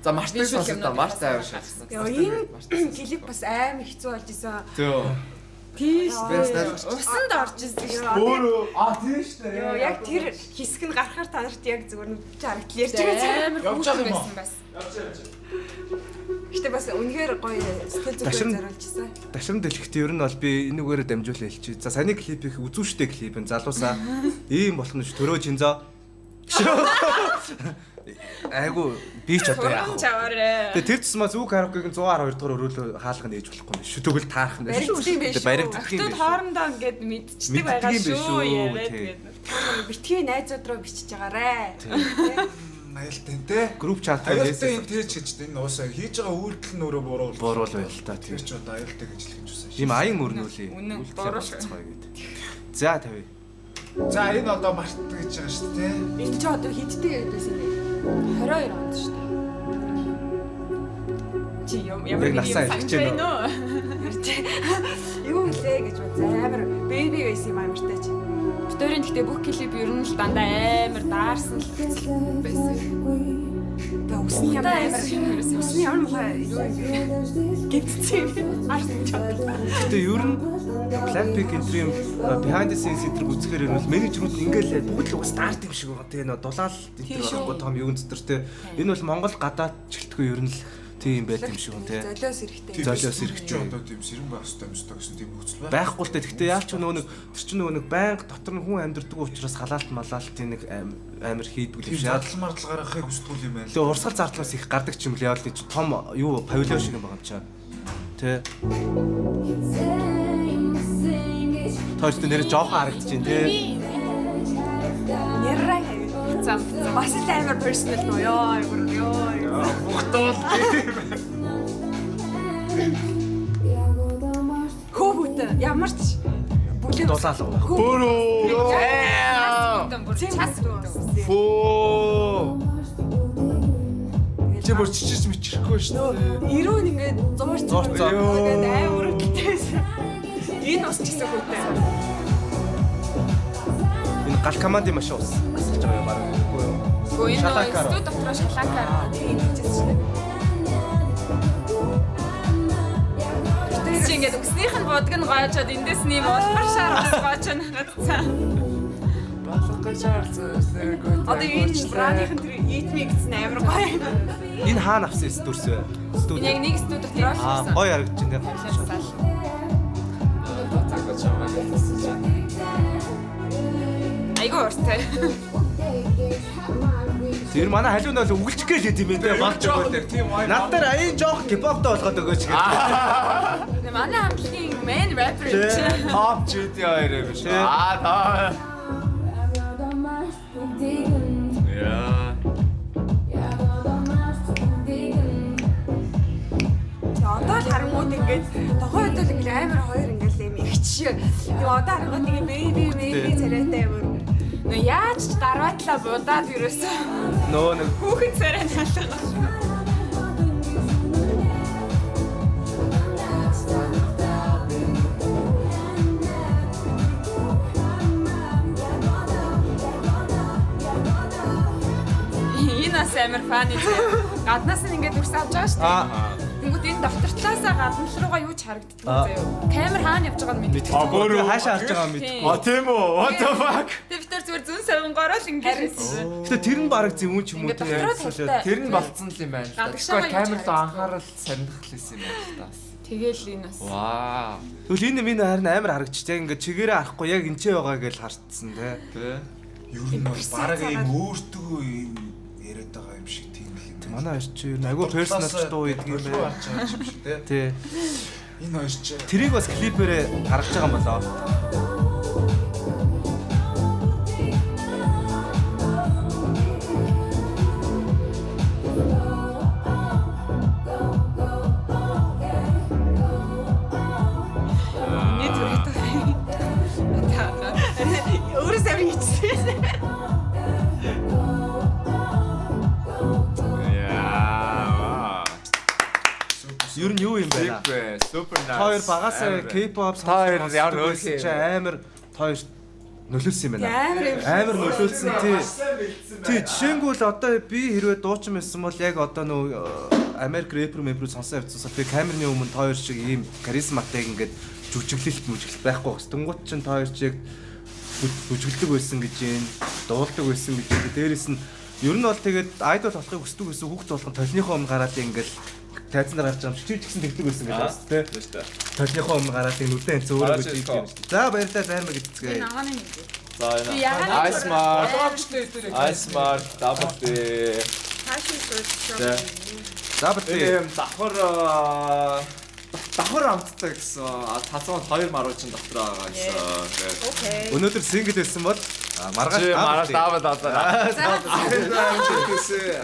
За Мартыг Visual сонсоо юмнууд Март амар гарсан. шатсан. Яа, энэ клип бас амар хэцүү болж исэн. Зөө. Тийш. Бэс найз. Усанд орж ирсэн шүү дээ. Өөрөө аа тийм шүү дээ. Йоо, яг тэр хэсэг нь гарахаар та нарт яг зүгээр нь харагдлаа ярьж байгаа. Амар Явж байгаа хүүхэн юм уу? байсан бас. Гэтэ бас үнэхээр гоё сэтгэл зүрхээ Дашин- зориулж исэн. Дашрам дэлхт ер нь бол би энүүгээрээ дамжуулан хэлчихье. За саяны клипийг үзүүштэй клип энэ залуусаа ийм болох нь ш төрөө жинзоо. Айгу би ч одоо яах Уран вэ? чаваарэ. Тэгээ тэр тусмаа зүг караокегийн 112 дугаар өрөөлөө хаалга нээж болохгүй юм шүү. Тэгвэл таарах нь Баригддаг юм биш Тэгээ шүү. баригддаг юм Октод биш. хоорондоо ингээд мэдчихдэг Мэддэг байгаа юм биш шүү шүү, яриад тий. гээд. Битгий найзууд руу бичиж байгаарэ. Аюултай те. Групп чат Аюултай юм тэр ч гэж энэ уусаа хийж байгаа үйлдэл нь өөрөө буруу. Буруу л байл та Тэр тийм. ч одоо аюултай гэж хэлэх юм ч үсэн. Ийм аян мөрнүүлээ. Үнэн, Үйлдэлээ буруу шүү. болцгоё гэд. За тавь. За энэ одоо Март гэж байгаа шүү дээ. Энэ чи одоо хиддэг байсан юм бэ? 22 онд шүү дээ. Чи юм ямар Яг нэг юм насаа санаж хэлж байна байна уу? Юу илээ гэж бодсон. Амар бэби байсан юм амартай чи. Битүүрийн гэхдээ бүх клип ер нь л дандаа амар даарсан л байсан. Тэгээ үсний ямар амар үсний ямар мухай юу юм бэ? Гівцсэн юм. Арсан ч. Гэтэ ер нь Blackpink энтрийн behind the scenes энтриг үзэхээр ер нь бол менежерүүд нь ингээл бүгд л уг старт юм шиг байгаа. Тэгээ нөө дулаал энтер байхгүй том юун дотор те. Энэ бол Монгол гадаад ч гэлтгүй ер нь л тийм байт юм шиг хүн те. Золиос эрэхтэй. Золиос эрхтэй. Чи одоо тийм сэрэн байх хэрэгтэй юм ёстой гэсэн тийм нөхцөл байна. Байхгүй л те. Гэтэ яалч нөгөө нэг тэр чинь нөгөө нэг байнга дотор нь хүн амьдэрдэг учраас халаалт малаалтын нэг амар хийдгүү юм Тийм шиг. зардал мардал гаргахыг хүсдэг юм байна. Тэгээ урсгал зардлаас их гардаг ч юм л яал нэг чинь том юу павильон шиг юм байгаа юм чаа. Тэ. Тойртой нэрээ жоохон харагдаж байна те. Нэрээ. Зам. Бас л амар personal нөө ёо ямар ёо. Бухтуул. Хөө бүтэн ямар ч бүлээн Дулаал уу. Өөрөө. Бүр час бүтэн. Фөө. Чи бүр чичирч мичрэхгүй шүү дээ. Ирүүн ингээд зуурч Зуурцаа. Тэгээд аим өрөвдөлтэй байсан. Энэ ус ч гэсэн хүүтэй. Энэ гал командын машин ус асалж байгаа юм байна. Үгүй юу? Гэхдээ энэ Шалаакаар. студ дотроо шалаакаар. Тийм хэлчихсэн шүү дээ. Чи ингээд үснийх нь бодог нь гоожоод эндээс нэм улбар шар ус гоожоо харагдсан. Балахгүй шаарцсан. Одоо энэ браных нь тэр eat me гэсэн амар гоё. Энэ хаана авсан дүрс вэ? Студ. Энэ яг нэг студ дотроо л Аа авсан. гоё харагдаж байна. Тавлаасаа л. Айгуу уртай. Тэр манай халиун бол үгэлчих гээл хэд юм бэ те болж Жохон өгөө нэг тийм гоё. Над дээр аян жоох K-pop-той болгоод өгөөч гэх. Манай хамтлагийн main rapper юм чинь. Топ GT2 юм биш. Тий. Аа таа. Яа. Одоо л харангууд ингээд тухайн үед бол ингээд амар хоёр ингээд юм ихч. Тэгээ одоо харангууд ингээд baby baby царайтай амар. Нөө яаж ч дараатлаа будаад ерөөсөө Нөө нэг хүүхэн царай налга. Энэ бас амар фаны зэ. Гаднаас нь ингээд үрс авч байгаа шүү дээ. аа Тэнгүүт энэ дотор талаасаа гадна л руугаа юу ч харагддаггүй Аа. заяа. Камер хаана явж байгааг нь мэддэг. А, өөрөө. хаашаа харж байгаа юм мэдгүй. А тийм үү? What the fuck? Тэгээ бид нар зүгээр зүүн савнгороо л ингээд хэлсэн. Гэтэ тэр нь бараг зөвүүн ч юм уу Ингээд дотроо тавтай. Тэр нь болцсон л юм байна л да. Гадагшаага Тэгвэл камер юу ч руу анхаарал сарних л байсан юм байна л да. Тэгэл энэ бас. Вау. Тэгвэл энэ минь харин амар харагдчих. Яг ингээд чигээрээ харахгүй яг энчээ байгаа гэж хартсан те. Тэ. Ер нь бол бараг ийм өөртөө ийм яриад байгаа юм шиг тийм л юм. Манай хоёр чи ер нь айгүй personal ч дуу идэг юм байна. Харж байгаа юм шиг те. Тий. Энэ хоёр чи Тэрийг бас клипээрээ гаргаж байгаа юм болоо. Миний төрөйтэй. Та. Өөрөөс амар хийчихсэн. Яа. Ер нь юу юм бэ? Super, super nice. Та хоёр багасаа Амар. K-pop Та хоёр сонсдог ямар байсан өөр чи амар та хоёр Нөлөөлсөн юм байна. Амар юм. Амар нөлөөлсөн тий. Сайн бэлдсэн Тий, жишээнгүй л одоо би хэрвээ дуучин байсан бол яг одоо нөө Америк рэпер мэпер сонсон явцсан би камерны өмнө та хоёр шиг ийм харизматай ингээд жүжиглэлт мүжиглэлт байхгүй багс. Тэнгуут чинь та хоёр чи яг бүжиглдэг байсан гэж юм, дуулдаг байсан гэж юм. Дээрээс нь ер нь бол тэгээд айдол болохыг хүсдэг байсан хүүхд болгон толныхоо өмнө гараад ингээд тайзан дээр гарч байгаа юм шиг чи ч гэсэн тэгдэг байсан гэж байна тий. Тийм шүү. Толныхоо өмнө гараад ингэ нүдэн энэ өөрөө Гараад гэж ирэх юм шиг. За баярлалаа зайрмаг эцгээ. Наганы нэг. За энэ. Ягааны Ice Mark, Боломжтой дээр Ice Mark, Double D. Passion fruit. За бат. Тийм давхар давхар амттай гэсэн. Цацсан хоёр маруучин дотор байгаа гэсэн. Тэгээд Окей. Өнөөдөр сингл байсан бол маргааш Чи маргааш double double авлаа. За. За.